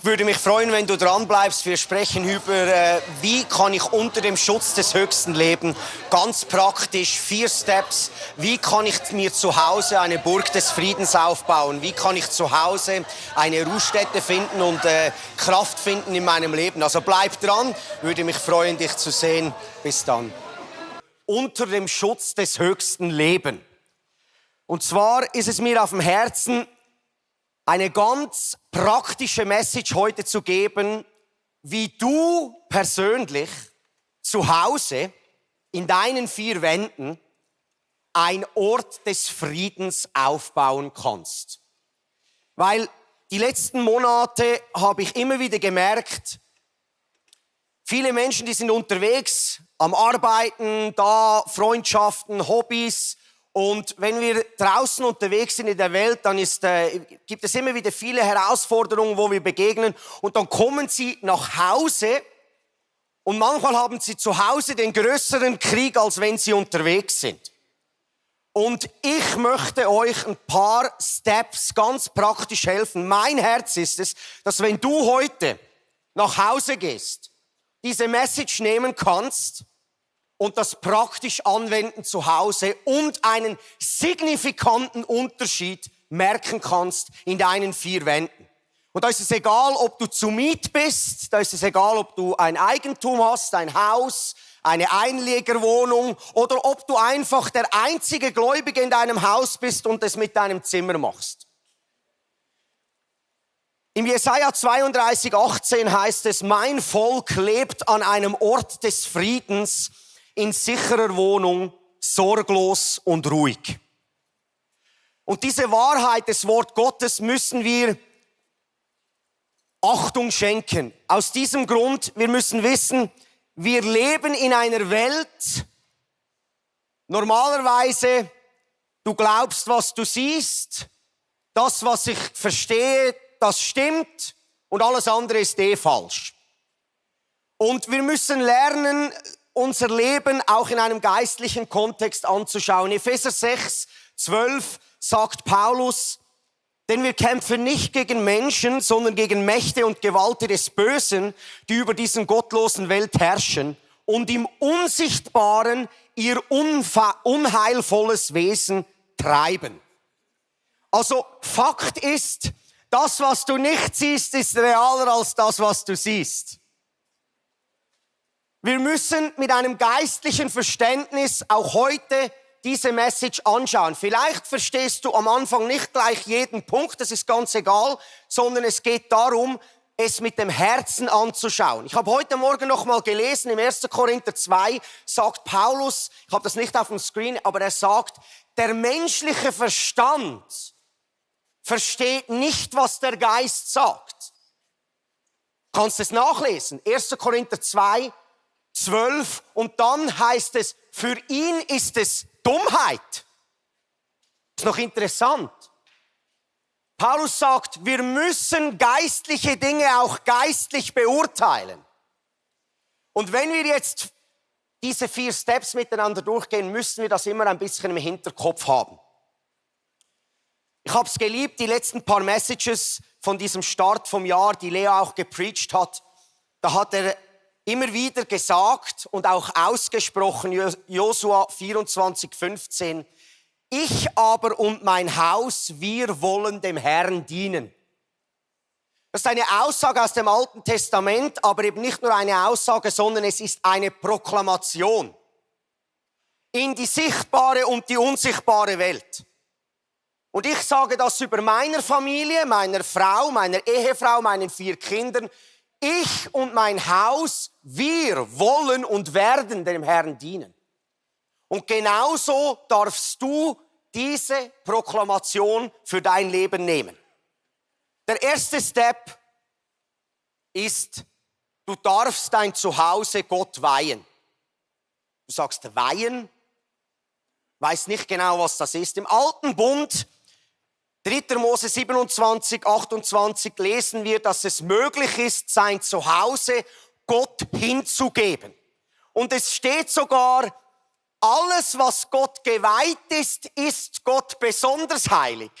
Würde mich freuen, wenn du dran bleibst. Wir sprechen über, wie kann ich unter dem Schutz des Höchsten leben. Ganz praktisch, 4 Steps. Wie kann ich mir zu Hause eine Burg des Friedens aufbauen? Wie kann ich zu Hause eine Ruhestätte finden und Kraft finden in meinem Leben? Also bleib dran. Würde mich freuen, dich zu sehen. Bis dann. Unter dem Schutz des Höchsten leben. Und zwar ist es mir auf dem Herzen, eine ganz praktische Message heute zu geben, wie du persönlich zu Hause in deinen 4 Wänden ein Ort des Friedens aufbauen kannst. Weil die letzten Monate habe ich immer wieder gemerkt, viele Menschen, die sind unterwegs, am Arbeiten, da Freundschaften, Hobbys. Und wenn wir draußen unterwegs sind in der Welt, dann gibt es immer wieder viele Herausforderungen, wo wir begegnen. Und dann kommen sie nach Hause und manchmal haben sie zu Hause den größeren Krieg, als wenn sie unterwegs sind. Und ich möchte euch ein paar Steps ganz praktisch helfen. Mein Herz ist es, dass wenn du heute nach Hause gehst, diese Message nehmen kannst und das praktisch anwenden zu Hause und einen signifikanten Unterschied merken kannst in deinen 4 Wänden. Und da ist es egal, ob du zu Miet bist, da ist es egal, ob du ein Eigentum hast, ein Haus, eine Einlegerwohnung oder ob du einfach der einzige Gläubige in deinem Haus bist und es mit deinem Zimmer machst. Im Jesaja 32,18 heißt es, mein Volk lebt an einem Ort des Friedens, in sicherer Wohnung, sorglos und ruhig. Und diese Wahrheit des Wort Gottes müssen wir Achtung schenken. Aus diesem Grund, wir müssen wissen, wir leben in einer Welt, normalerweise, du glaubst, was du siehst, das, was ich verstehe, das stimmt und alles andere ist falsch. Und wir müssen lernen, unser Leben auch in einem geistlichen Kontext anzuschauen. Epheser 6,12 sagt Paulus, denn wir kämpfen nicht gegen Menschen, sondern gegen Mächte und Gewalten des Bösen, die über diesen gottlosen Welt herrschen und im Unsichtbaren ihr unheilvolles Wesen treiben. Also Fakt ist, das, was du nicht siehst, ist realer als das, was du siehst. Wir müssen mit einem geistlichen Verständnis auch heute diese Message anschauen. Vielleicht verstehst du am Anfang nicht gleich jeden Punkt, das ist ganz egal, sondern es geht darum, es mit dem Herzen anzuschauen. Ich habe heute Morgen noch mal gelesen, im 1. Korinther 2 sagt Paulus, ich habe das nicht auf dem Screen, aber er sagt, der menschliche Verstand versteht nicht, was der Geist sagt. Du kannst es nachlesen, 1. Korinther 2, 12 und dann heißt es, für ihn ist es Dummheit. Ist noch interessant. Paulus sagt, wir müssen geistliche Dinge auch geistlich beurteilen. Und wenn wir jetzt diese 4 Steps miteinander durchgehen, müssen wir das immer ein bisschen im Hinterkopf haben. Ich habe es geliebt, die letzten paar Messages von diesem Start vom Jahr, die Lea auch gepreacht hat, da hat er immer wieder gesagt und auch ausgesprochen, Josua 24,15, ich aber und mein Haus, wir wollen dem Herrn dienen. Das ist eine Aussage aus dem Alten Testament, aber eben nicht nur eine Aussage, sondern es ist eine Proklamation in die sichtbare und die unsichtbare Welt. Und ich sage das über meiner Familie, meiner Frau, meiner Ehefrau, meinen 4 Kindern. Ich und mein Haus, wir wollen und werden dem Herrn dienen. Und genauso darfst du diese Proklamation für dein Leben nehmen. Der erste Step ist, du darfst dein Zuhause Gott weihen. Du sagst weihen, weiß nicht genau, was das ist. Im Alten Bund 3. Mose 27, 28 lesen wir, dass es möglich ist, sein Zuhause Gott hinzugeben. Und es steht sogar, alles, was Gott geweiht ist, ist Gott besonders heilig.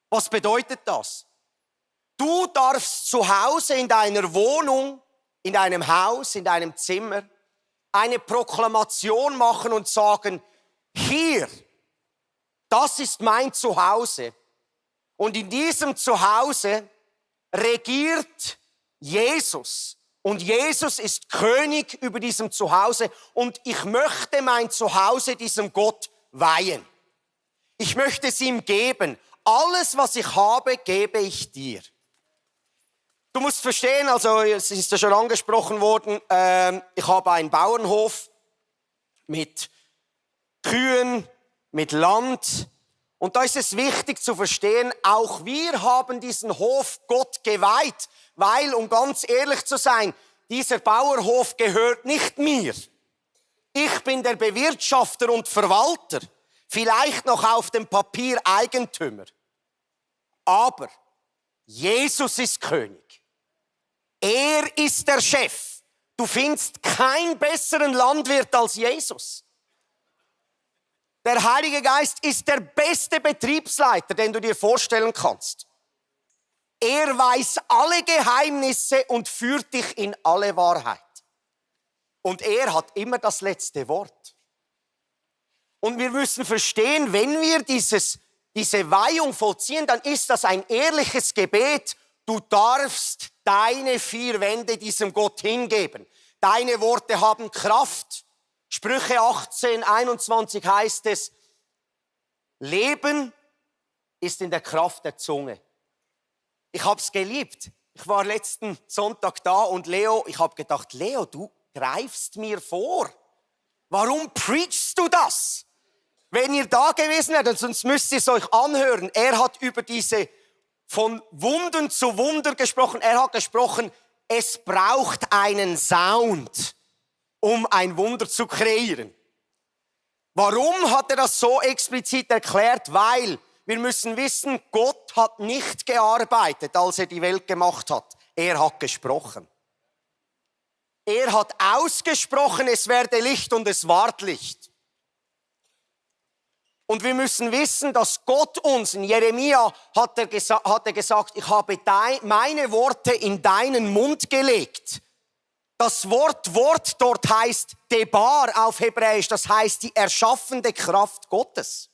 Was bedeutet das? Du darfst zu Hause in deiner Wohnung, in deinem Haus, in deinem Zimmer eine Proklamation machen und sagen, hier, das ist mein Zuhause. Und in diesem Zuhause regiert Jesus. Und Jesus ist König über diesem Zuhause. Und ich möchte mein Zuhause diesem Gott weihen. Ich möchte es ihm geben. Alles, was ich habe, gebe ich dir. Du musst verstehen, also es ist ja schon angesprochen worden, ich habe einen Bauernhof mit Kühen, mit Land. Und da ist es wichtig zu verstehen, auch wir haben diesen Hof Gott geweiht, weil, um ganz ehrlich zu sein, dieser Bauernhof gehört nicht mir. Ich bin der Bewirtschafter und Verwalter, vielleicht noch auf dem Papier Eigentümer. Aber Jesus ist König. Er ist der Chef. Du findest keinen besseren Landwirt als Jesus. Der Heilige Geist ist der beste Betriebsleiter, den du dir vorstellen kannst. Er weiß alle Geheimnisse und führt dich in alle Wahrheit. Und er hat immer das letzte Wort. Und wir müssen verstehen, wenn wir diese Weihung vollziehen, dann ist das ein ehrliches Gebet. Du darfst deine 4 Wände diesem Gott hingeben. Deine Worte haben Kraft. Sprüche 18, 21 heißt es, Leben ist in der Kraft der Zunge. Ich habe es geliebt. Ich war letzten Sonntag da und ich habe gedacht, Leo, du greifst mir vor. Warum preachst du das? Wenn ihr da gewesen wärt, sonst müsst ihr es euch anhören. Er hat über diese von Wunden zu Wunder gesprochen. Er hat gesprochen, es braucht einen Sound, um ein Wunder zu kreieren. Warum hat er das so explizit erklärt? Weil wir müssen wissen, Gott hat nicht gearbeitet, als er die Welt gemacht hat. Er hat gesprochen. Er hat ausgesprochen, es werde Licht und es ward Licht. Und wir müssen wissen, dass Gott uns, in Jeremia hat er gesagt, ich habe meine Worte in deinen Mund gelegt. Das Wort dort heißt Debar auf Hebräisch, das heißt die erschaffende Kraft Gottes.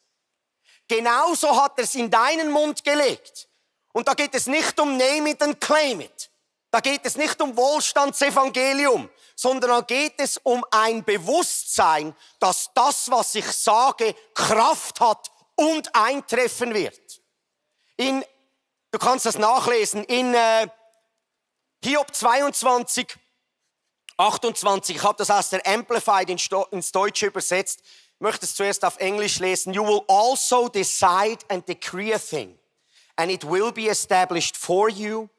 Genauso hat er es in deinen Mund gelegt. Und da geht es nicht um Name it and claim it. Da geht es nicht um Wohlstandsevangelium, sondern da geht es um ein Bewusstsein, dass das, was ich sage, Kraft hat und eintreffen wird. Du kannst das nachlesen, in Hiob 22, 28, ich habe das aus der Amplified ins Deutsche übersetzt, ich möchte es zuerst auf Englisch lesen. You will also decide and decree a thing, and it will be established for you,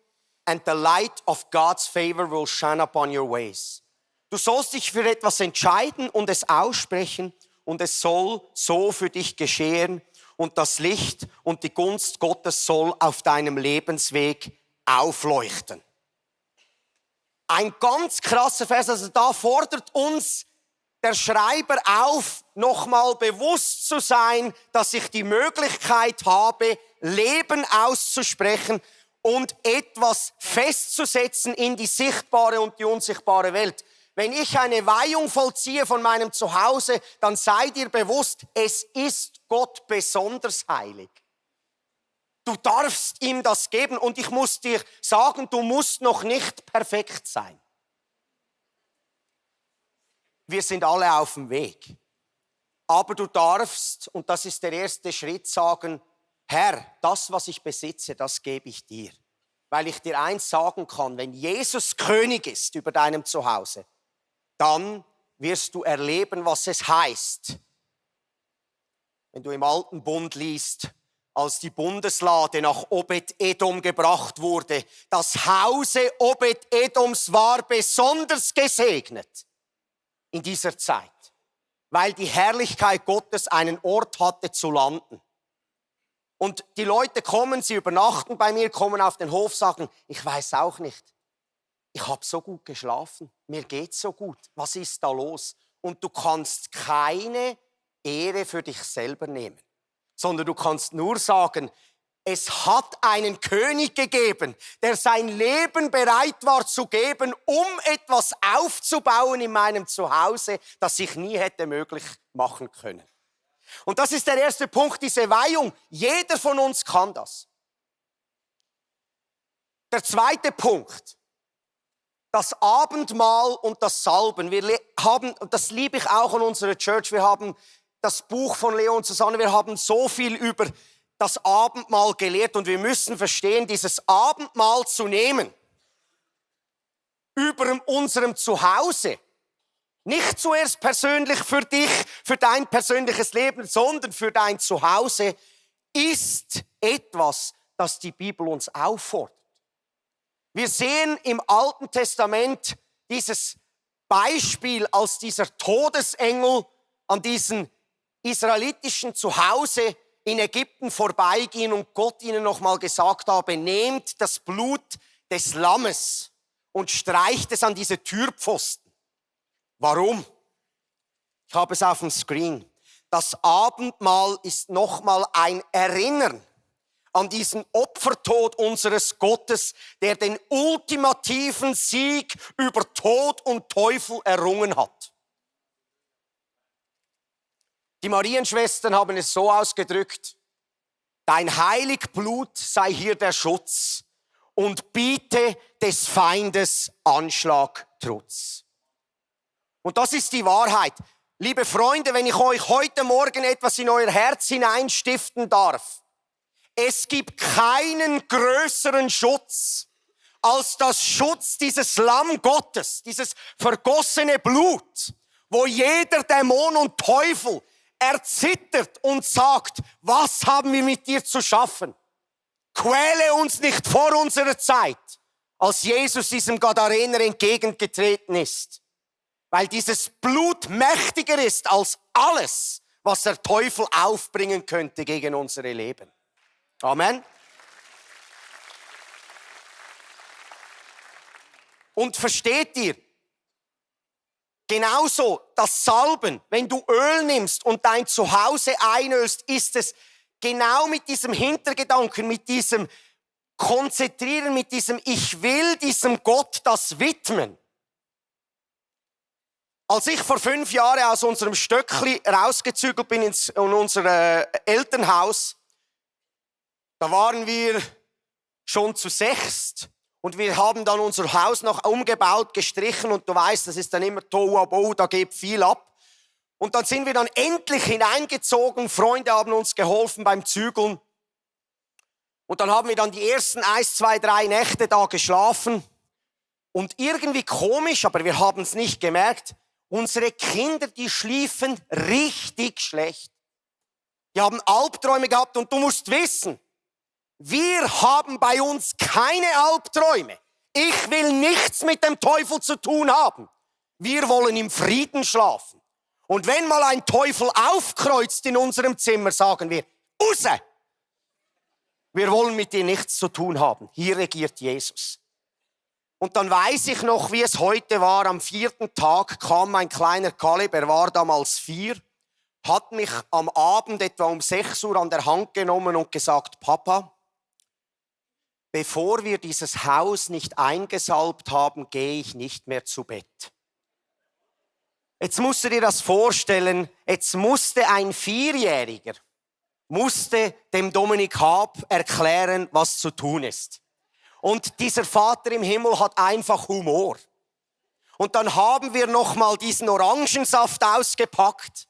and the light of God's favor will shine upon your ways. Du sollst dich für etwas entscheiden und es aussprechen, und es soll so für dich geschehen, und das Licht und die Gunst Gottes soll auf deinem Lebensweg aufleuchten. Ein ganz krasser Vers, also da fordert uns der Schreiber auf, nochmal bewusst zu sein, dass ich die Möglichkeit habe, Leben auszusprechen und etwas festzusetzen in die sichtbare und die unsichtbare Welt. Wenn ich eine Weihung vollziehe von meinem Zuhause, dann sei dir bewusst, es ist Gott besonders heilig. Du darfst ihm das geben und ich muss dir sagen, du musst noch nicht perfekt sein. Wir sind alle auf dem Weg. Aber du darfst, und das ist der erste Schritt, sagen, Herr, das, was ich besitze, das gebe ich dir. Weil ich dir eins sagen kann, wenn Jesus König ist über deinem Zuhause, dann wirst du erleben, was es heißt. Wenn du im Alten Bund liest, als die Bundeslade nach Obed-Edom gebracht wurde, das Hause Obed-Edoms war besonders gesegnet in dieser Zeit, weil die Herrlichkeit Gottes einen Ort hatte zu landen. Und die Leute kommen, sie übernachten bei mir, kommen auf den Hof, sagen, ich weiß auch nicht, ich habe so gut geschlafen, mir geht's so gut, was ist da los? Und du kannst keine Ehre für dich selber nehmen, sondern du kannst nur sagen, Es hat einen König gegeben, der sein Leben bereit war zu geben, um etwas aufzubauen in meinem Zuhause, das ich nie hätte möglich machen können. Und das ist der erste Punkt, diese Weihung. Jeder von uns kann das. Der zweite Punkt, das Abendmahl und das Salben. Wir haben, und das liebe ich auch an unserer Church, wir haben das Buch von Leo und Susanne, wir haben so viel über das Abendmahl gelehrt und wir müssen verstehen, dieses Abendmahl zu nehmen, über unserem Zuhause, nicht zuerst persönlich für dich, für dein persönliches Leben, sondern für dein Zuhause, ist etwas, das die Bibel uns auffordert. Wir sehen im Alten Testament dieses Beispiel, als dieser Todesengel an diesen israelitischen Zuhause in Ägypten vorbeiging und Gott ihnen nochmal gesagt habe, nehmt das Blut des Lammes und streicht es an diese Türpfosten. Warum? Ich habe es auf dem Screen. Das Abendmahl ist nochmal ein Erinnern an diesen Opfertod unseres Gottes, der den ultimativen Sieg über Tod und Teufel errungen hat. Die Marienschwestern haben es so ausgedrückt: Dein Heiligblut sei hier der Schutz und biete des Feindes Anschlag Trutz. Und das ist die Wahrheit. Liebe Freunde, wenn ich euch heute Morgen etwas in euer Herz hineinstiften darf: Es gibt keinen größeren Schutz als das Schutz dieses Lamm Gottes, dieses vergossene Blut, wo jeder Dämon und Teufel erzittert und sagt, was haben wir mit dir zu schaffen? Quäle uns nicht vor unserer Zeit, als Jesus diesem Gadarener entgegengetreten ist. Weil dieses Blut mächtiger ist als alles, was der Teufel aufbringen könnte gegen unsere Leben. Amen. Und versteht ihr, genauso das Salben, wenn du Öl nimmst und dein Zuhause einölst, ist es genau mit diesem Hintergedanken, mit diesem Konzentrieren, mit diesem Ich will diesem Gott das widmen. Als ich vor 5 Jahren aus unserem Stöckli rausgezügelt bin in unser Elternhaus, da waren wir schon zu 6. Und wir haben dann unser Haus noch umgebaut, gestrichen und du weißt, das ist dann immer Tohuwabohu, da geht viel ab. Und dann sind wir dann endlich hineingezogen, Freunde haben uns geholfen beim Zügeln. Und dann haben wir dann die ersten 1, 2, 3 Nächte da geschlafen. Und irgendwie komisch, aber wir haben es nicht gemerkt, unsere Kinder, die schliefen richtig schlecht. Die haben Albträume gehabt und du musst wissen, wir haben bei uns keine Albträume. Ich will nichts mit dem Teufel zu tun haben. Wir wollen im Frieden schlafen. Und wenn mal ein Teufel aufkreuzt in unserem Zimmer, sagen wir, raus! Wir wollen mit dir nichts zu tun haben. Hier regiert Jesus. Und dann weiß ich noch, wie es heute war. Am 4. Tag kam mein kleiner Kaleb, er war damals 4, hat mich am Abend etwa um 6 Uhr an der Hand genommen und gesagt, Papa, bevor wir dieses Haus nicht eingesalbt haben, gehe ich nicht mehr zu Bett. Jetzt musst du dir das vorstellen, jetzt musste ein 4-Jähriger dem Dominik Haab erklären, was zu tun ist. Und dieser Vater im Himmel hat einfach Humor. Und dann haben wir nochmal diesen Orangensaft ausgepackt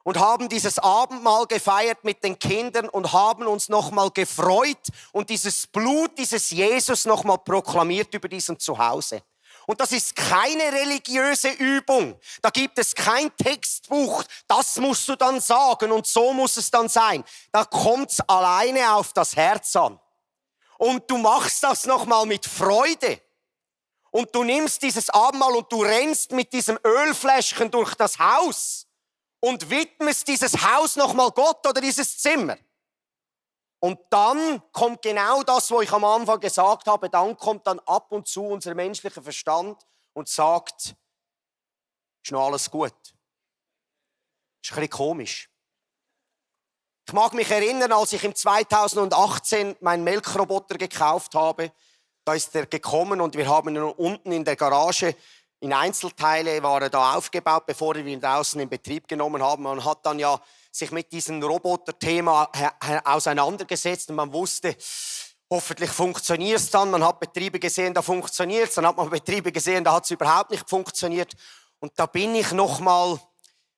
und haben dieses Abendmahl gefeiert mit den Kindern und haben uns nochmal gefreut und dieses Blut dieses Jesus nochmal proklamiert über diesem Zuhause. Und das ist keine religiöse Übung. Da gibt es kein Textbuch. Das musst du dann sagen und so muss es dann sein. Da kommt's alleine auf das Herz an. Und du machst das nochmal mit Freude. Und du nimmst dieses Abendmahl und du rennst mit diesem Ölfläschchen durch das Haus und widmest dieses Haus nochmal Gott oder dieses Zimmer. Und dann kommt genau das, was ich am Anfang gesagt habe, dann kommt dann ab und zu unser menschlicher Verstand und sagt, ist noch alles gut. Ist ein bisschen komisch. Ich mag mich erinnern, als ich im 2018 meinen Melkroboter gekauft habe. Da ist er gekommen und wir haben ihn unten in der Garage in Einzelteile war er da aufgebaut, bevor wir ihn draußen in Betrieb genommen haben. Man hat dann ja sich mit diesem Roboter-Thema auseinandergesetzt und man wusste, hoffentlich funktioniert es dann. Man hat Betriebe gesehen, da funktioniert es. Dann hat man Betriebe gesehen, da hat es überhaupt nicht funktioniert. Und da bin ich nochmal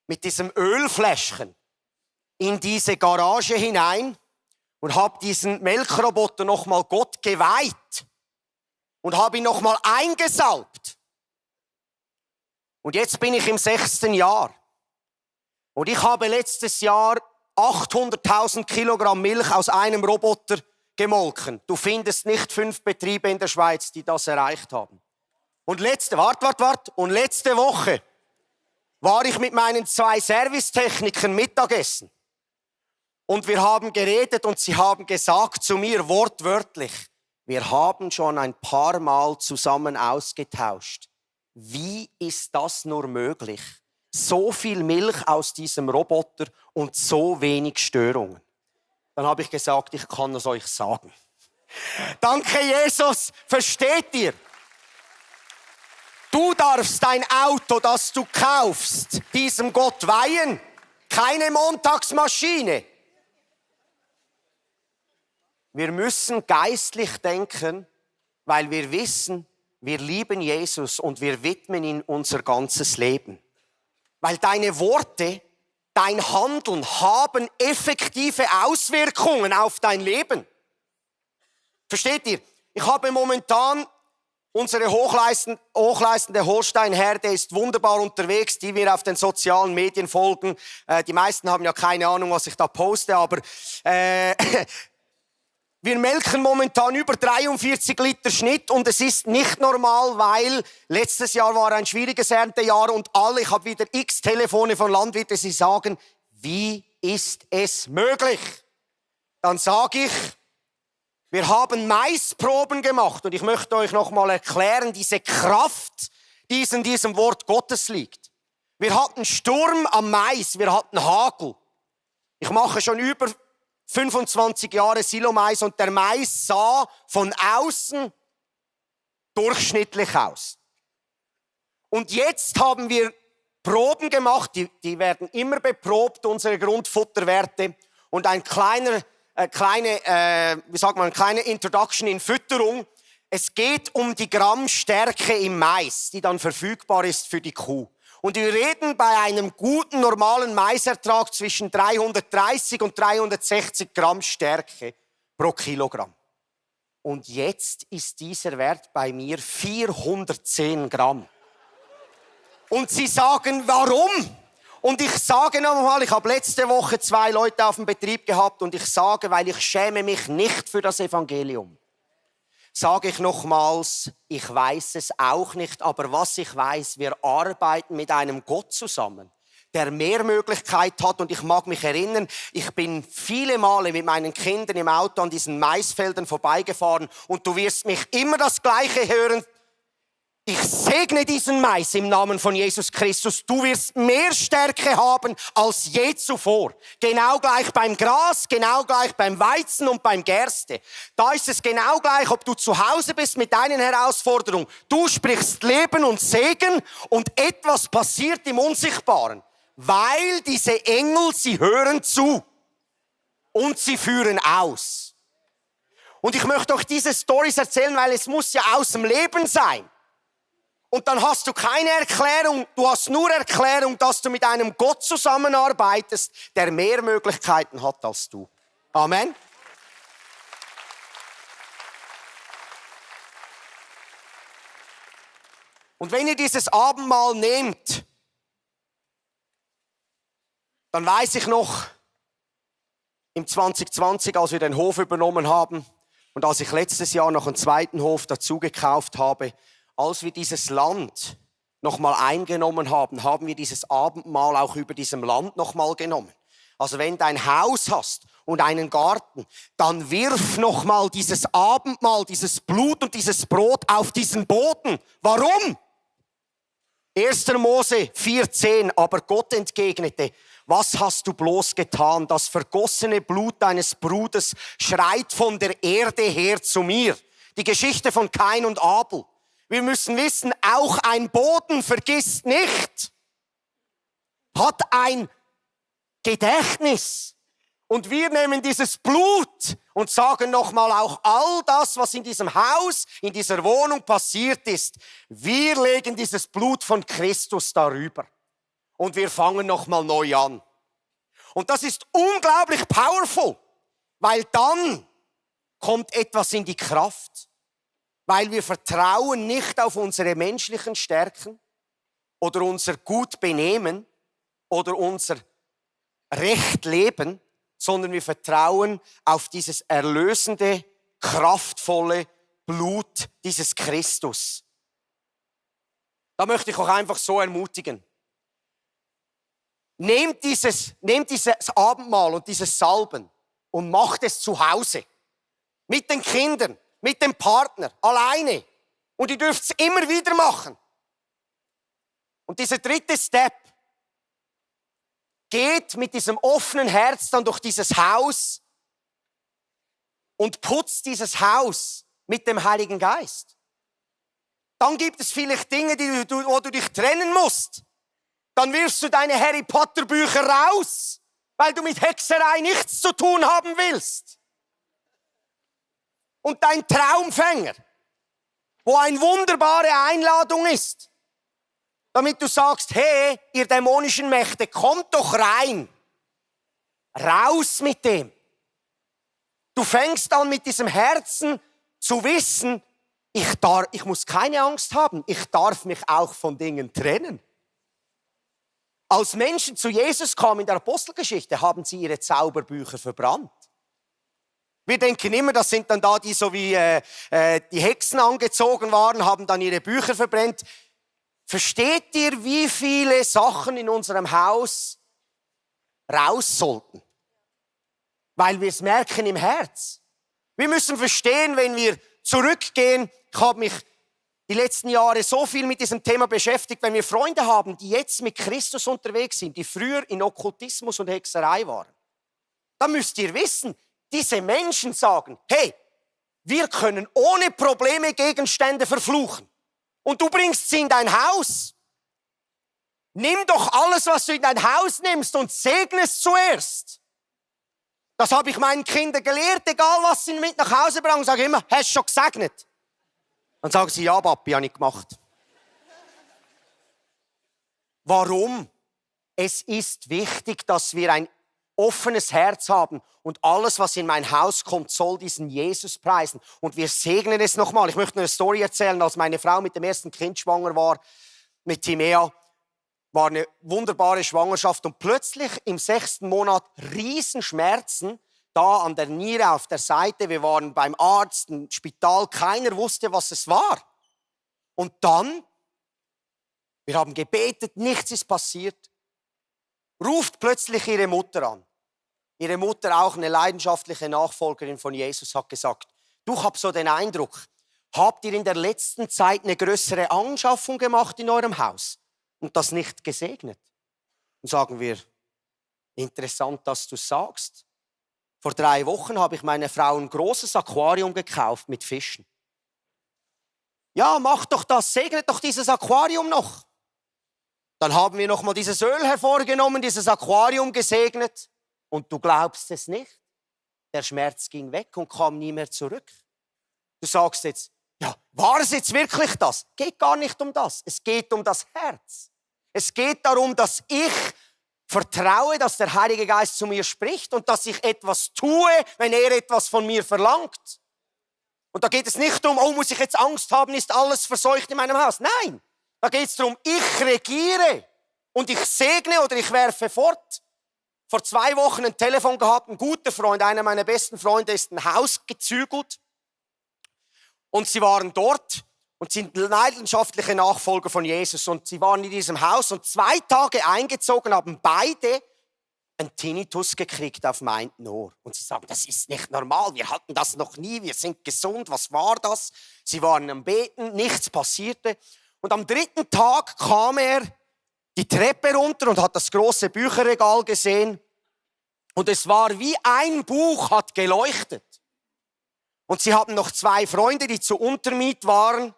mit diesem Ölfläschchen in diese Garage hinein und habe diesen Melkroboter nochmal Gott geweiht und habe ihn nochmal eingesalbt. Und jetzt bin ich im 6. Jahr. Und ich habe letztes Jahr 800.000 Kilogramm Milch aus einem Roboter gemolken. Du findest nicht 5 Betriebe in der Schweiz, die das erreicht haben. Und letzte Woche war ich mit meinen 2 Servicetechnikern Mittagessen. Und wir haben geredet und sie haben gesagt zu mir wortwörtlich, wir haben schon ein paar Mal zusammen ausgetauscht. Wie ist das nur möglich? So viel Milch aus diesem Roboter und so wenig Störungen. Dann habe ich gesagt, ich kann es euch sagen. Danke, Jesus. Versteht ihr? Du darfst dein Auto, das du kaufst, diesem Gott weihen. Keine Montagsmaschine. Wir müssen geistlich denken, weil wir wissen, wir lieben Jesus und wir widmen ihm unser ganzes Leben. Weil deine Worte, dein Handeln haben effektive Auswirkungen auf dein Leben. Versteht ihr? Ich habe momentan unsere hochleistende Holsteinherde ist wunderbar unterwegs, die mir auf den sozialen Medien folgen. Die meisten haben ja keine Ahnung, was ich da poste, aber wir melken momentan über 43 Liter Schnitt und es ist nicht normal, weil letztes Jahr war ein schwieriges Erntejahr und ich habe wieder x Telefone von Landwirten, die sagen, wie ist es möglich? Dann sage ich, wir haben Maisproben gemacht und ich möchte euch noch mal erklären, diese Kraft, die in diesem Wort Gottes liegt. Wir hatten Sturm am Mais, wir hatten Hagel. Ich mache schon über 25 Jahre Silomais und der Mais sah von außen durchschnittlich aus. Und jetzt haben wir Proben gemacht, die werden immer beprobt, unsere Grundfutterwerte. Und eine kleine Introduction in Fütterung. Es geht um die Grammstärke im Mais, die dann verfügbar ist für die Kuh. Und wir reden bei einem guten, normalen Maisertrag zwischen 330 und 360 Gramm Stärke pro Kilogramm. Und jetzt ist dieser Wert bei mir 410 Gramm. Und sie sagen, warum? Und ich sage nochmal, ich habe letzte Woche 2 Leute auf dem Betrieb gehabt und ich sage, weil ich schäme mich nicht für das Evangelium. Sage ich nochmals, ich weiß es auch nicht, aber was ich weiß, wir arbeiten mit einem Gott zusammen, der mehr Möglichkeit hat. Und ich mag mich erinnern, ich bin viele Male mit meinen Kindern im Auto an diesen Maisfeldern vorbeigefahren und du wirst mich immer das Gleiche hören. Ich segne diesen Mais im Namen von Jesus Christus. Du wirst mehr Stärke haben als je zuvor. Genau gleich beim Gras, genau gleich beim Weizen und beim Gerste. Da ist es genau gleich, ob du zu Hause bist mit deinen Herausforderungen. Du sprichst Leben und Segen und etwas passiert im Unsichtbaren. Weil diese Engel, sie hören zu und sie führen aus. Und ich möchte euch diese Storys erzählen, weil es muss ja aus dem Leben sein. Und dann hast du keine Erklärung, du hast nur Erklärung, dass du mit einem Gott zusammenarbeitest, der mehr Möglichkeiten hat als du. Amen. Und wenn ihr dieses Abendmahl nehmt, dann weiß ich noch, im 2020, als wir den Hof übernommen haben und als ich letztes Jahr noch einen zweiten Hof dazu gekauft habe, als wir dieses Land nochmal eingenommen haben, haben wir dieses Abendmahl auch über diesem Land nochmal genommen. Also wenn du ein Haus hast und einen Garten, dann wirf nochmal dieses Abendmahl, dieses Blut und dieses Brot auf diesen Boden. Warum? 1. Mose 4,10, aber Gott entgegnete, Was hast du bloß getan? Das vergossene Blut deines Bruders schreit von der Erde her zu mir. Die Geschichte von Kain und Abel. Wir müssen wissen, auch ein Boden vergisst nicht, hat ein Gedächtnis. Und wir nehmen dieses Blut und sagen nochmal auch all das, was in diesem Haus, in dieser Wohnung passiert ist. Wir legen dieses Blut von Christus darüber. Und wir fangen nochmal neu an. Und das ist unglaublich powerful, weil dann kommt etwas in die Kraft. Weil wir vertrauen nicht auf unsere menschlichen Stärken oder unser gut Benehmen oder unser Recht leben, sondern wir vertrauen auf dieses erlösende, kraftvolle Blut dieses Christus. Da möchte ich auch einfach so ermutigen. Nehmt dieses Abendmahl und dieses Salben und macht es zu Hause. Mit den Kindern, mit dem Partner, alleine. Und ihr dürft es immer wieder machen. Und dieser dritte Step, geht mit diesem offenen Herz dann durch dieses Haus und putzt dieses Haus mit dem Heiligen Geist. Dann gibt es vielleicht Dinge, wo du dich trennen musst. Dann wirfst du deine Harry Potter Bücher raus, weil du mit Hexerei nichts zu tun haben willst. Und dein Traumfänger, wo eine wunderbare Einladung ist, damit du sagst, hey, ihr dämonischen Mächte, kommt doch rein. Raus mit dem. Du fängst an mit diesem Herzen zu wissen, ich muss keine Angst haben, ich darf mich auch von Dingen trennen. Als Menschen zu Jesus kamen in der Apostelgeschichte, haben sie ihre Zauberbücher verbrannt. Wir denken immer, das sind dann da, die so wie die Hexen angezogen waren, haben dann ihre Bücher verbrannt. Versteht ihr, wie viele Sachen in unserem Haus raus sollten? Weil wir es merken im Herz. Wir müssen verstehen, wenn wir zurückgehen, ich habe mich die letzten Jahre so viel mit diesem Thema beschäftigt, wenn wir Freunde haben, die jetzt mit Christus unterwegs sind, die früher in Okkultismus und Hexerei waren, dann müsst ihr wissen, diese Menschen sagen, hey, wir können ohne Probleme Gegenstände verfluchen. Und du bringst sie in dein Haus. Nimm doch alles, was du in dein Haus nimmst und segne es zuerst. Das habe ich meinen Kindern gelehrt, egal was sie mit nach Hause bringen, sage ich immer, hast du schon gesegnet? Dann sagen sie, ja, Papi, habe ich gemacht. Warum? Es ist wichtig, dass wir ein offenes Herz haben und alles, was in mein Haus kommt, soll diesen Jesus preisen. Und wir segnen es nochmal. Ich möchte eine Story erzählen, als meine Frau mit dem ersten Kind schwanger war, mit Timea, war eine wunderbare Schwangerschaft und plötzlich im 6. Monat Riesenschmerzen da an der Niere auf der Seite. Wir waren beim Arzt, im Spital, keiner wusste, was es war. Und dann, wir haben gebetet, nichts ist passiert, ruft plötzlich ihre Mutter an. Ihre Mutter, auch eine leidenschaftliche Nachfolgerin von Jesus, hat gesagt, du, ich habe so den Eindruck, habt ihr in der letzten Zeit eine größere Anschaffung gemacht in eurem Haus und das nicht gesegnet? Und sagen wir, interessant, dass du sagst. Vor 3 Wochen habe ich meiner Frau ein großes Aquarium gekauft mit Fischen. Ja, mach doch das, segnet doch dieses Aquarium noch. Dann haben wir noch mal dieses Öl hervorgenommen, dieses Aquarium gesegnet. Und du glaubst es nicht. Der Schmerz ging weg und kam nie mehr zurück. Du sagst jetzt, ja, war es jetzt wirklich das? Geht gar nicht um das. Es geht um das Herz. Es geht darum, dass ich vertraue, dass der Heilige Geist zu mir spricht und dass ich etwas tue, wenn er etwas von mir verlangt. Und da geht es nicht um, oh, muss ich jetzt Angst haben, ist alles verseucht in meinem Haus. Nein, da geht es darum, ich regiere und ich segne oder ich werfe fort. Vor 2 Wochen ein Telefon gehabt, ein guter Freund, einer meiner besten Freunde, ist ein Haus gezügelt. Und sie waren dort und sind leidenschaftliche Nachfolger von Jesus. Und sie waren in diesem Haus und 2 Tage eingezogen, haben beide einen Tinnitus gekriegt auf dem einen Ohr. Und sie sagen, das ist nicht normal, wir hatten das noch nie, wir sind gesund, was war das? Sie waren am Beten, nichts passierte. Und am 3. Tag kam er die Treppe runter und hat das große Bücherregal gesehen. Und es war wie ein Buch hat geleuchtet. Und sie hatten noch 2 Freunde, die zu Untermiet waren.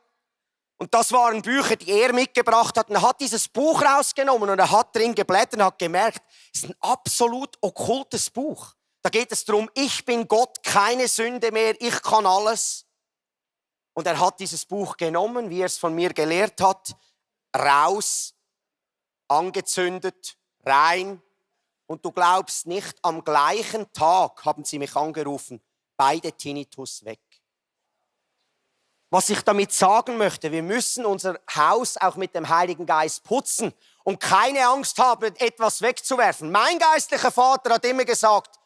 Und das waren Bücher, die er mitgebracht hat. Und er hat dieses Buch rausgenommen und er hat drin geblättert und hat gemerkt, es ist ein absolut okkultes Buch. Da geht es darum, ich bin Gott, keine Sünde mehr, ich kann alles. Und er hat dieses Buch genommen, wie er es von mir gelehrt hat, raus, angezündet, rein. Und du glaubst nicht, am gleichen Tag haben sie mich angerufen, beide Tinnitus weg. Was ich damit sagen möchte, wir müssen unser Haus auch mit dem Heiligen Geist putzen und keine Angst haben, etwas wegzuwerfen. Mein geistlicher Vater hat immer gesagt,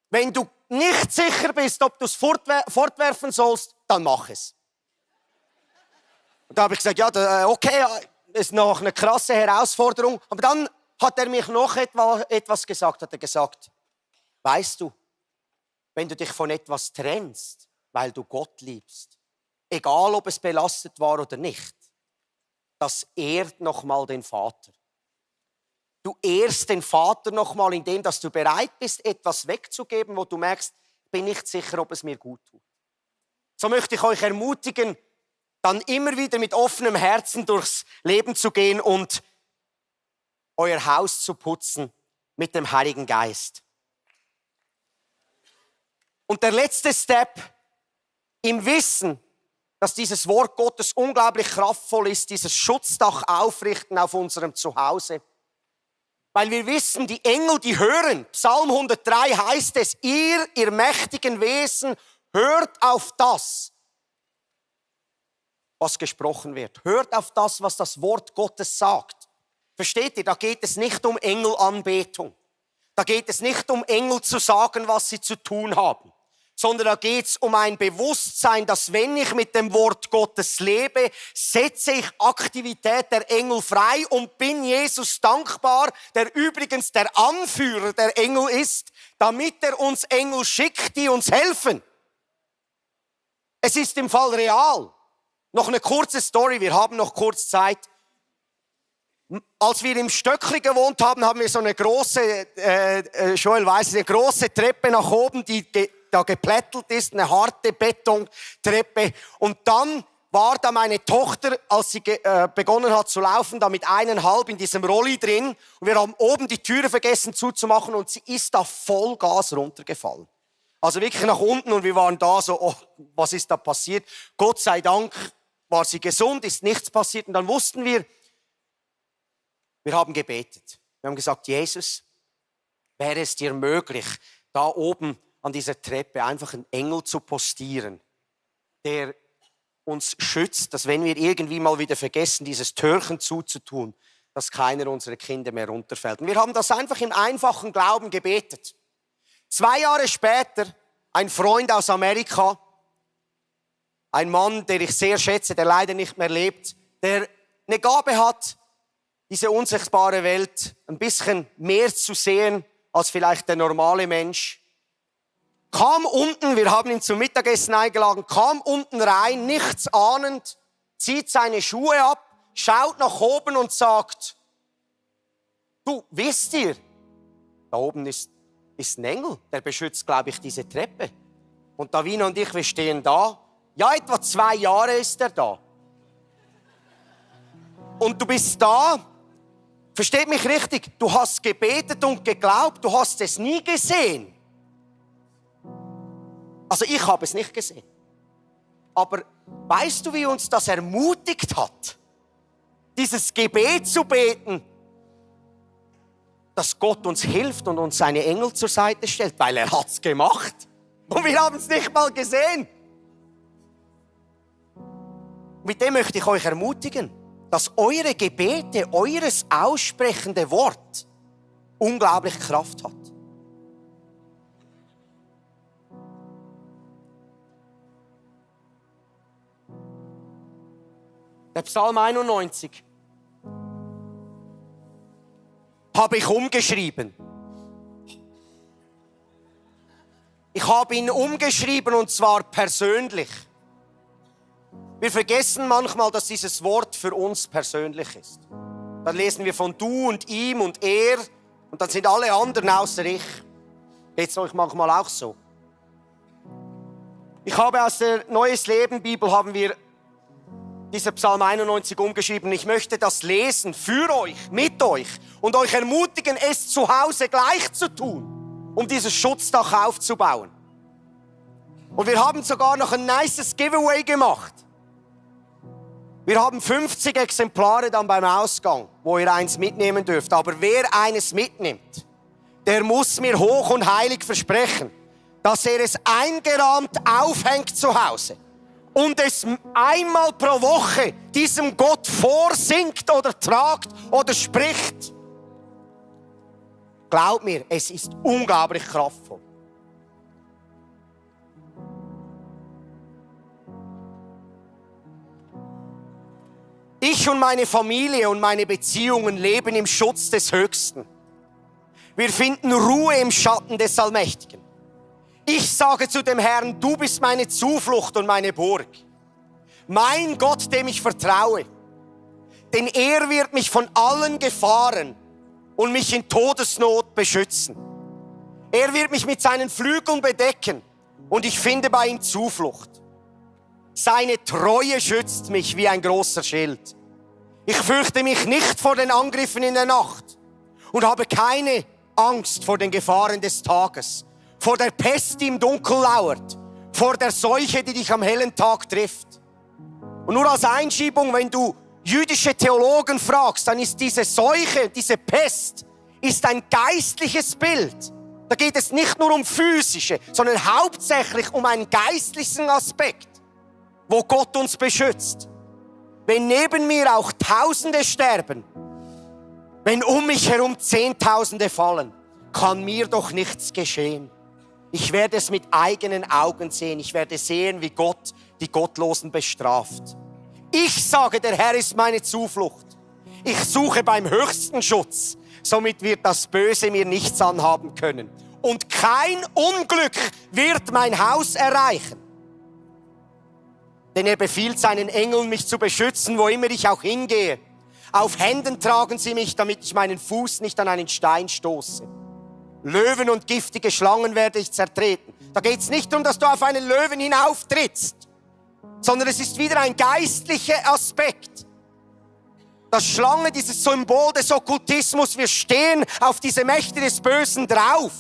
wenn du nicht sicher bist, ob du es fortwerfen sollst, dann mach es. Und da habe ich gesagt, ja, okay, ist noch eine krasse Herausforderung. Aber dann hat er mich noch etwas gesagt. Hat er gesagt, weißt du, wenn du dich von etwas trennst, weil du Gott liebst, egal ob es belastet war oder nicht, das ehrt nochmal den Vater. Du ehrst den Vater nochmal, indem dass du bereit bist, etwas wegzugeben, wo du merkst, ich bin nicht sicher, ob es mir gut tut. So möchte ich euch ermutigen, dann immer wieder mit offenem Herzen durchs Leben zu gehen und euer Haus zu putzen mit dem Heiligen Geist. Und der letzte Step, im Wissen, dass dieses Wort Gottes unglaublich kraftvoll ist, dieses Schutzdach aufrichten auf unserem Zuhause. Weil wir wissen, die Engel, die hören. Psalm 103 heißt es, ihr mächtigen Wesen, hört auf das, was gesprochen wird. Hört auf das, was das Wort Gottes sagt. Versteht ihr, da geht es nicht um Engelanbetung. Da geht es nicht um Engel zu sagen, was sie zu tun haben. Sondern da geht es um ein Bewusstsein, dass wenn ich mit dem Wort Gottes lebe, setze ich Aktivität der Engel frei und bin Jesus dankbar, der übrigens der Anführer der Engel ist, damit er uns Engel schickt, die uns helfen. Es ist im Fall real. Noch eine kurze Story, wir haben noch kurz Zeit. Als wir im Stöckli gewohnt haben, haben wir so eine große, Joel weiß, eine große Treppe nach oben, die da geplättelt ist, eine harte Betontreppe. Und dann war da meine Tochter, als sie begonnen hat zu laufen, da mit 1,5 in diesem Rolli drin. Und wir haben oben die Türe vergessen zuzumachen und sie ist da Vollgas runtergefallen. Also wirklich nach unten und wir waren da so, oh, was ist da passiert? Gott sei Dank war sie gesund, ist nichts passiert. Und dann wussten wir haben gebetet. Wir haben gesagt, Jesus, wäre es dir möglich, da oben an dieser Treppe einfach einen Engel zu postieren, der uns schützt, dass wenn wir irgendwie mal wieder vergessen, dieses Türchen zuzutun, dass keiner unserer Kinder mehr runterfällt. Und wir haben das einfach im einfachen Glauben gebetet. 2 Jahre später, ein Freund aus Amerika, ein Mann, den ich sehr schätze, der leider nicht mehr lebt, der eine Gabe hat, diese unsichtbare Welt ein bisschen mehr zu sehen als vielleicht der normale Mensch, kam unten, wir haben ihn zum Mittagessen eingeladen, kam unten rein, nichts ahnend, zieht seine Schuhe ab, schaut nach oben und sagt, du, wisst ihr, da oben ist ein Engel, der beschützt, glaube ich, diese Treppe. Und Davina und ich, wir stehen da. Ja, etwa 2 Jahre ist er da. Und du bist da, versteht mich richtig, du hast gebetet und geglaubt, du hast es nie gesehen. Also ich habe es nicht gesehen. Aber weißt du, wie uns das ermutigt hat, dieses Gebet zu beten, dass Gott uns hilft und uns seine Engel zur Seite stellt, weil er hat's gemacht. Und wir haben es nicht mal gesehen. Mit dem möchte ich euch ermutigen, dass eure Gebete, eures aussprechende Wort unglaublich Kraft hat. Der Psalm 91 habe ich umgeschrieben. Ich habe ihn umgeschrieben und zwar persönlich. Wir vergessen manchmal, dass dieses Wort für uns persönlich ist. Dann lesen wir von du und ihm und er und dann sind alle anderen außer ich. Geht's euch manchmal auch so? Ich habe aus der Neues Leben Bibel haben wir dieser Psalm 91 umgeschrieben. Ich möchte das lesen für euch, mit euch und euch ermutigen, es zu Hause gleich zu tun, um dieses Schutzdach aufzubauen. Und wir haben sogar noch ein nices Giveaway gemacht. Wir haben 50 Exemplare dann beim Ausgang, wo ihr eins mitnehmen dürft. Aber wer eines mitnimmt, der muss mir hoch und heilig versprechen, dass er es eingerahmt aufhängt zu Hause und es einmal pro Woche diesem Gott vorsingt oder tragt oder spricht. Glaub mir, es ist unglaublich kraftvoll. Ich und meine Familie und meine Beziehungen leben im Schutz des Höchsten. Wir finden Ruhe im Schatten des Allmächtigen. Ich sage zu dem Herrn, du bist meine Zuflucht und meine Burg. Mein Gott, dem ich vertraue. Denn er wird mich von allen Gefahren und mich in Todesnot beschützen. Er wird mich mit seinen Flügeln bedecken und ich finde bei ihm Zuflucht. Seine Treue schützt mich wie ein großer Schild. Ich fürchte mich nicht vor den Angriffen in der Nacht und habe keine Angst vor den Gefahren des Tages, vor der Pest, die im Dunkel lauert, vor der Seuche, die dich am hellen Tag trifft. Und nur als Einschiebung, wenn du jüdische Theologen fragst, dann ist diese Seuche, diese Pest, ist ein geistliches Bild. Da geht es nicht nur um physische, sondern hauptsächlich um einen geistlichen Aspekt, wo Gott uns beschützt. Wenn neben mir auch Tausende sterben, wenn um mich herum Zehntausende fallen, kann mir doch nichts geschehen. Ich werde es mit eigenen Augen sehen. Ich werde sehen, wie Gott die Gottlosen bestraft. Ich sage, der Herr ist meine Zuflucht. Ich suche beim höchsten Schutz. Somit wird das Böse mir nichts anhaben können. Und kein Unglück wird mein Haus erreichen. Denn er befiehlt seinen Engeln, mich zu beschützen, wo immer ich auch hingehe. Auf Händen tragen sie mich, damit ich meinen Fuß nicht an einen Stein stoße. Löwen und giftige Schlangen werde ich zertreten. Da geht es nicht darum, dass du auf einen Löwen hinauftrittst, sondern es ist wieder ein geistlicher Aspekt. Das Schlange, dieses Symbol des Okkultismus, wir stehen auf diese Mächte des Bösen drauf.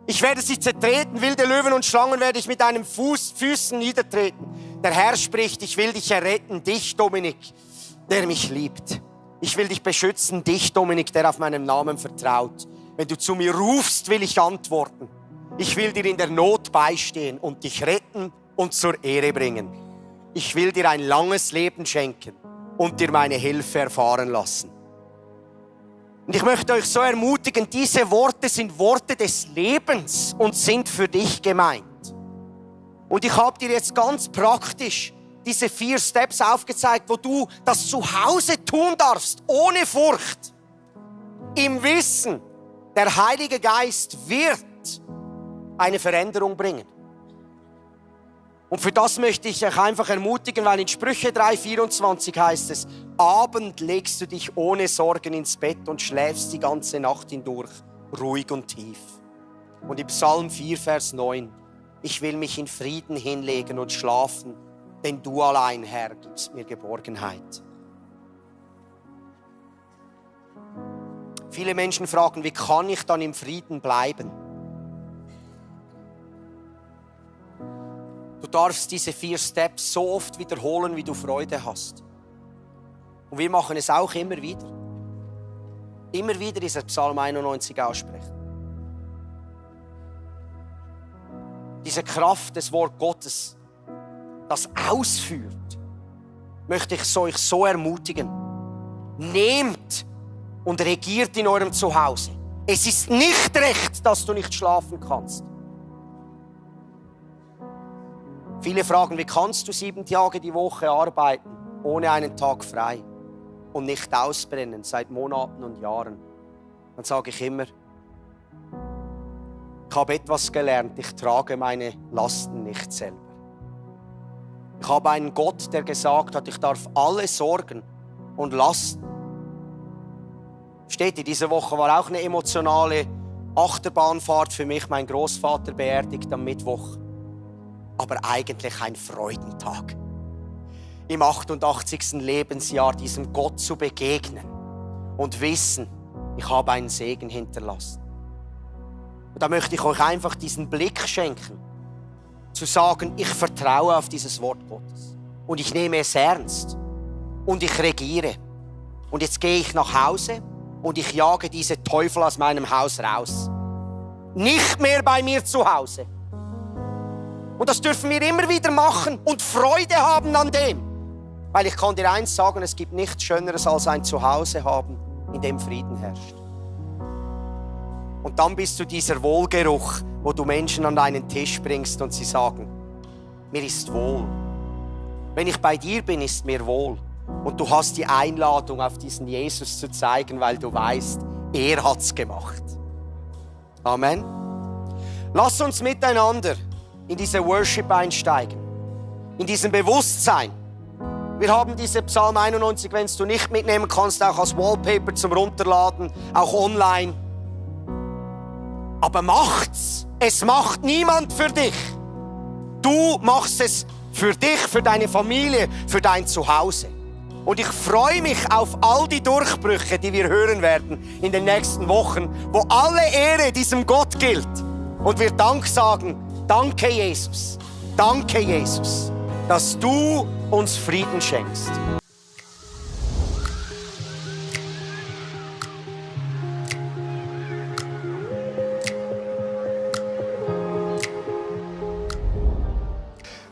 Ich werde sie zertreten, wilde Löwen und Schlangen werde ich mit einem Füßen niedertreten. Der Herr spricht, ich will dich erretten, dich, Dominik, der mich liebt. Ich will dich beschützen, dich, Dominik, der auf meinem Namen vertraut. Wenn du zu mir rufst, will ich antworten. Ich will dir in der Not beistehen und dich retten und zur Ehre bringen. Ich will dir ein langes Leben schenken und dir meine Hilfe erfahren lassen. Und ich möchte euch so ermutigen, diese Worte sind Worte des Lebens und sind für dich gemeint. Und ich habe dir jetzt ganz praktisch diese 4 Steps aufgezeigt, wo du das zu Hause tun darfst, ohne Furcht. Im Wissen, der Heilige Geist wird eine Veränderung bringen. Und für das möchte ich euch einfach ermutigen, weil in Sprüche 3,24 heißt es, Abend legst du dich ohne Sorgen ins Bett und schläfst die ganze Nacht hindurch, ruhig und tief. Und im Psalm 4, Vers 9, ich will mich in Frieden hinlegen und schlafen, denn du allein, Herr, gibst mir Geborgenheit. Viele Menschen fragen, wie kann ich dann im Frieden bleiben? Du darfst diese 4 Steps so oft wiederholen, wie du Freude hast. Und wir machen es auch immer wieder. Immer wieder dieser Psalm 91 aussprechen. Diese Kraft des Wort Gottes, das ausführt, möchte ich euch so ermutigen. Nehmt und regiert in eurem Zuhause. Es ist nicht recht, dass du nicht schlafen kannst. Viele fragen, wie kannst du 7 Tage die Woche arbeiten, ohne einen Tag frei und nicht ausbrennen seit Monaten und Jahren? Dann sage ich immer, ich habe etwas gelernt, ich trage meine Lasten nicht selber. Ich habe einen Gott, der gesagt hat, ich darf alle Sorgen und Lasten Steht ihr, diese Woche war auch eine emotionale Achterbahnfahrt für mich. Mein Großvater beerdigt am Mittwoch. Aber eigentlich ein Freudentag. Im 88. Lebensjahr diesem Gott zu begegnen und wissen, ich habe einen Segen hinterlassen. Und da möchte ich euch einfach diesen Blick schenken, zu sagen, ich vertraue auf dieses Wort Gottes. Und ich nehme es ernst. Und ich regiere. Und jetzt gehe ich nach Hause und ich jage diese Teufel aus meinem Haus raus. Nicht mehr bei mir zu Hause. Und das dürfen wir immer wieder machen und Freude haben an dem. Weil ich kann dir eins sagen, es gibt nichts Schöneres als ein Zuhause haben, in dem Frieden herrscht. Und dann bist du dieser Wohlgeruch, wo du Menschen an deinen Tisch bringst und sie sagen, mir ist wohl. Wenn ich bei dir bin, ist mir wohl. Und du hast die Einladung, auf diesen Jesus zu zeigen, weil du weißt, er hat's gemacht. Amen. Lass uns miteinander in diese Worship einsteigen. In diesem Bewusstsein. Wir haben diese Psalm 91, wenn du nicht mitnehmen kannst, auch als Wallpaper zum Runterladen, auch online. Aber macht's. Es macht niemand für dich. Du machst es für dich, für deine Familie, für dein Zuhause. Und ich freue mich auf all die Durchbrüche, die wir hören werden in den nächsten Wochen, wo alle Ehre diesem Gott gilt. Und wir Dank sagen, danke Jesus, dass du uns Frieden schenkst.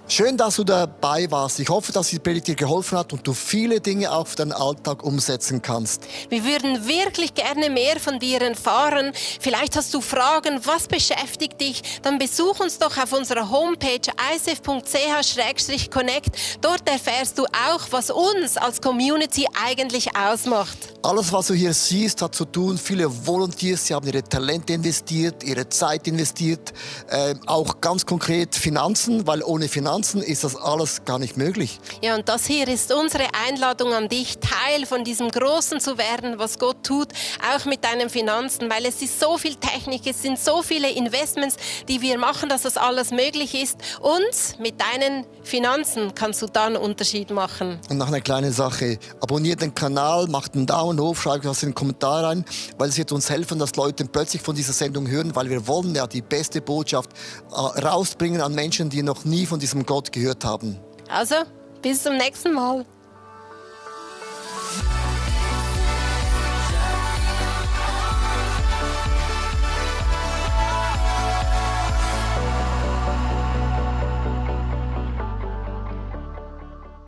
Schön, dass du dabei warst. Ich hoffe, dass die Predigt dir geholfen hat und du viele Dinge auch für deinen Alltag umsetzen kannst. Wir würden wirklich gerne mehr von dir erfahren. Vielleicht hast du Fragen, was beschäftigt dich? Dann besuch uns doch auf unserer Homepage icf.ch/connect. Dort erfährst du auch, was uns als Community eigentlich ausmacht. Alles, was du hier siehst, hat zu tun. Viele Volunteers, sie haben ihre Talente investiert, ihre Zeit investiert. Auch ganz konkret Finanzen, weil ohne Finanzen ist das alles gar nicht möglich. Ja, und das hier ist unsere Einladung an dich, Teil von diesem Großen zu werden, was Gott tut, auch mit deinen Finanzen, weil es ist so viel Technik, es sind so viele Investments, die wir machen, dass das alles möglich ist. Und mit deinen Finanzen kannst du dann einen Unterschied machen. Und noch eine kleine Sache, abonniert den Kanal, macht einen Daumen hoch, schreibt was in den Kommentar rein, weil es wird uns helfen, dass Leute plötzlich von dieser Sendung hören, weil wir wollen ja die beste Botschaft rausbringen an Menschen, die noch nie von diesem Gott gehört haben. Also, bis zum nächsten Mal.